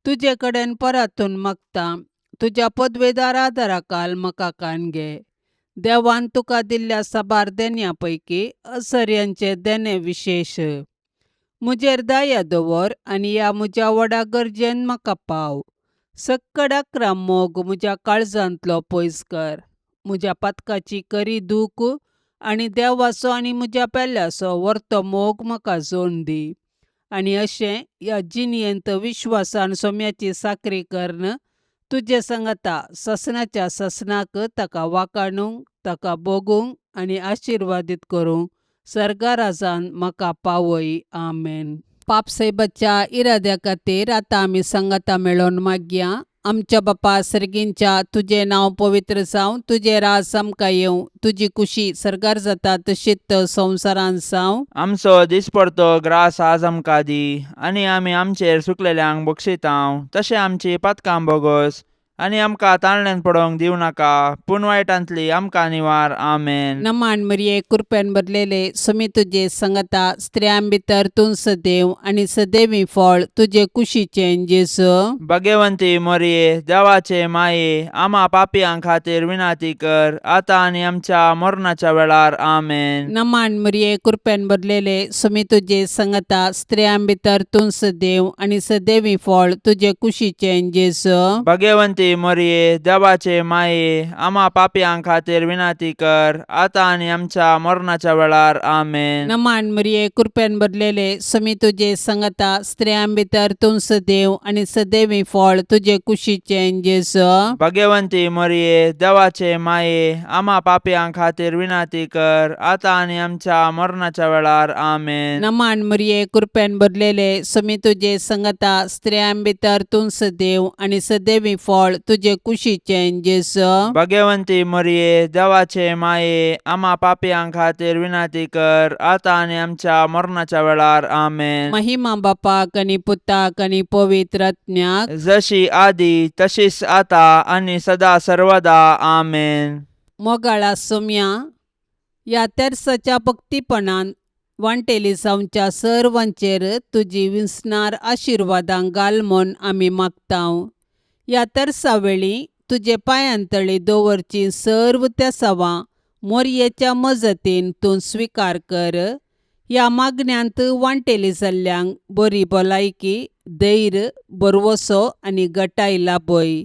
Speaker 2: तुजे कडेन परातून मागता, तुज्या पदवेदार आदाराकाल म्हाका कान घे. देवान तुका दिल्ल्या साबार देण्या पैकी असर्यांचे देणे विशेश. म्हजेर दया दवर आनी ह्या म्हज्या व्हडा गरजेन म्हाका पाव. सक्कड अकरा मोग म्हज्या काळजांतलो पयस कर. म्हज्या पातकाची करी दूख आनी देवाचो आनी म्हज्या पेल्याचो वर्तो मोग म्हाका जोड दी. आनी अशें ह्या जिणेंत विश्वासान सोम्याची साकरी करून तुजे सांगाता ससनाच्या ससनाक ताका वाकाणूंक, ताका भोगूंक आनी आशिर्वादीत करूंक सर्गाराजान म्हाका पावय. आमेन. पापसायबाच्या इराद्या खातीर आतां आमी सांगाता मेळोवन मागया. आमच्या बापा सर्गींच्या, तुजें नांव पवित्र जावं, तुजें राज आमकां येवं, तुजी कुशी सर्गार जाता तशीच संवसारांत जावं.
Speaker 3: आमचो दिसपडतो ग्रास आज आमकां दी आनी आमी आमचेर सुकलेल्यांक बक्षितांव तशें आमची पातकां बोगोस आनी आमकां ताळण्यान पडोवंक दिवं नाका पूण वायटांतली आमकां निवार. आमेन.
Speaker 2: नमान मरिये, कृपेन भरलेले, सुमी तुजे संगता, स्त्रियां भितर तूं सदैव आनी सदैवी फळ तुजे कुशीचें जेजू.
Speaker 3: भाग्यवंती मोरये, देवाचे माये, आमा पापयां खातीर विनाती कर आतां आनी आमच्या मरणाच्या वेळार. आमेन.
Speaker 2: नमान मरिये, कृपेन भरलेले, सुमी तुजे संगता, स्त्रियां भितर तूं सदैव आनी सदैवी फळ तुजे कुशीचें जेजू.
Speaker 3: भाग्यवंती मोरये, देवाचे माये, आमा पापयां खातीर विनाती कर आतां आनी आमच्या मरणाच्या वेळार. आमेन.
Speaker 2: नमान मरिये, कृपेन भरलेले, सुमी तुजे संगता, स्त्रियां भितर तूं सदैव आनी सदैवी फळ तुजे कुशीचें जेजू.
Speaker 3: भाग्यवंती मोरये, देवाचे माये, आमा पापयां खातीर विनाती कर आतां आनी आमच्या मरणाच्या वेळार. आमेन.
Speaker 2: नमान मरिये, कृपेन भरलेले, सुमी तुजे संगता, स्त्रियां भितर तूं सदैव आनी सदैवी फळ तुजे कुशीचें जेजू.
Speaker 3: भाग्यवंती मोरये, देवाचे माये, आमा पापयां खातीर विनाती कर आतां आनी आमच्या मरणाच्या वेळार. आमेन.
Speaker 2: महिमा बापाक आनी पुताक आनी पवित्र आत्म्याक,
Speaker 3: जशी आदी तशीच आता आनी सदा सर्वदा. आमेन.
Speaker 2: मोगाळा सोम्या, ह्या तेर्साच्या भक्तीपणान वांटेली जावच्या सर्वांचेर तुजी विसणार आशिर्वादां घाल म्हूण आमी मागता. ह्या तेर्सा वेळी तुजे पांयांतळी दवरची सर्व तेसावां मोरयेच्या मजतीन तूं स्विकार कर. ह्या मागण्यांत वांटेली जाल्ल्यांक बरी भलायकी, धैर्य, भरवसो आनी गटाय लाभय.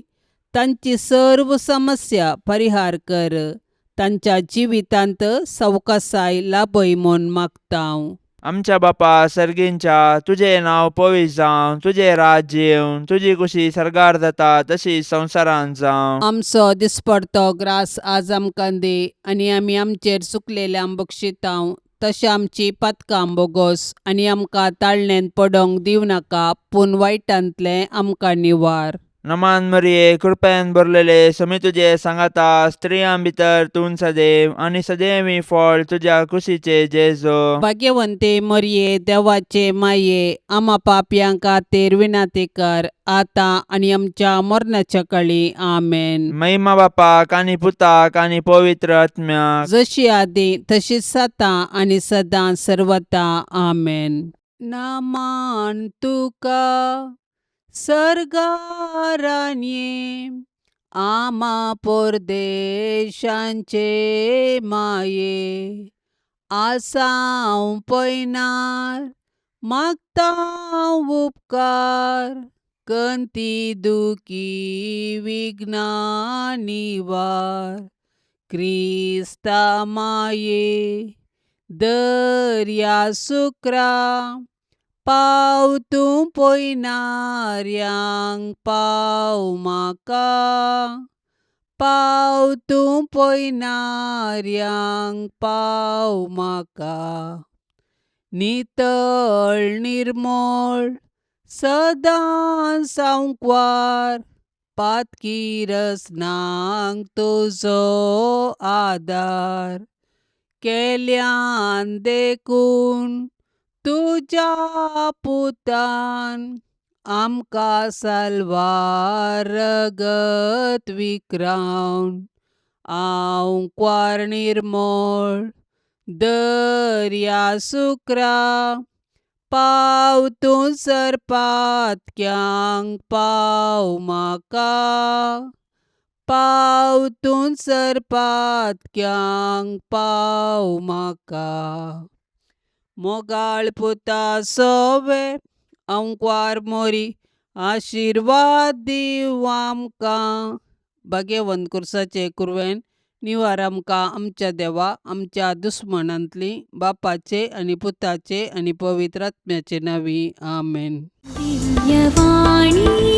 Speaker 2: तांची सर्व समस्या परिहार कर. तांच्या जिवितांत सवकासाय लाभय म्हूण मागता.
Speaker 3: आमच्या बापा सर्गींच्या, तुजें नांव पवित्र जावं, तुजें राज्य येवं, तुजी कुशी सर्गार जाता तशी संवसारांत जावं.
Speaker 2: आमचो दिसपडतो ग्रास आज आमकां दी आनी आमी आमचेर चुकलेल्यांक बक्षितांव तशें आमची पातकां बोगोस आनी आमकां ताळणेंत पडोवंक दिवं नाका पूण वायटांतलें आमकां निवार.
Speaker 3: नमान मरिये, कृपेन भरलेले, समी तुजे सांगाता, स्त्रियां भितर तूं सदैव आनी सदैवी फळ तुज्या कुशीचे जेजो.
Speaker 2: भाग्यवंते मरिये, देवाचे माये, आमा पापयां खातीर विनंती कर आतां आनी आमच्या मरणाच्या काळी. आमेन.
Speaker 3: महिमा बापाक आनी पुताक आनी पवित्र आत्म्याक,
Speaker 2: जशी आदी तशीच आतां आनी सदां सर्वता. आमेन. नमान तुका सर्गारान्ये, आमा परदेशांचे माये, आसाव पयनार मागता उपकार. कंती दुखी विघ्ना निवार क्रिस्ता माये दर्या सुक्रा पाव तूं पयणाऱ्यांक पाव म्हाका पाव तूं पयणाऱ्यांक पाव म्हाका नितळ निर्मळ सदां सांकवार पातकी रसनांक तुजो आदार केल्यान देखून तुज्या पुतान आमकां साल्वार रगत विक्रावन आंकवार निर्मळ दर्या सुक्रा पाव तूं सरपातक्यांक पाव म्हाका पाव तूं सरपातक्यांक पाव म्हाका मोगाळ पुता सोवे अंकवार मोरी आशिर्वाद दीव आमकां भाग्यवंत कुर्साचे कुरवेन निवार आमकां आमच्या देवा आमच्या दुस्मनांतली बापाचे आनी पुताचे आनी पवित्र आत्म्याचे नांवी आमेन.
Speaker 1: दिव्यवाणी.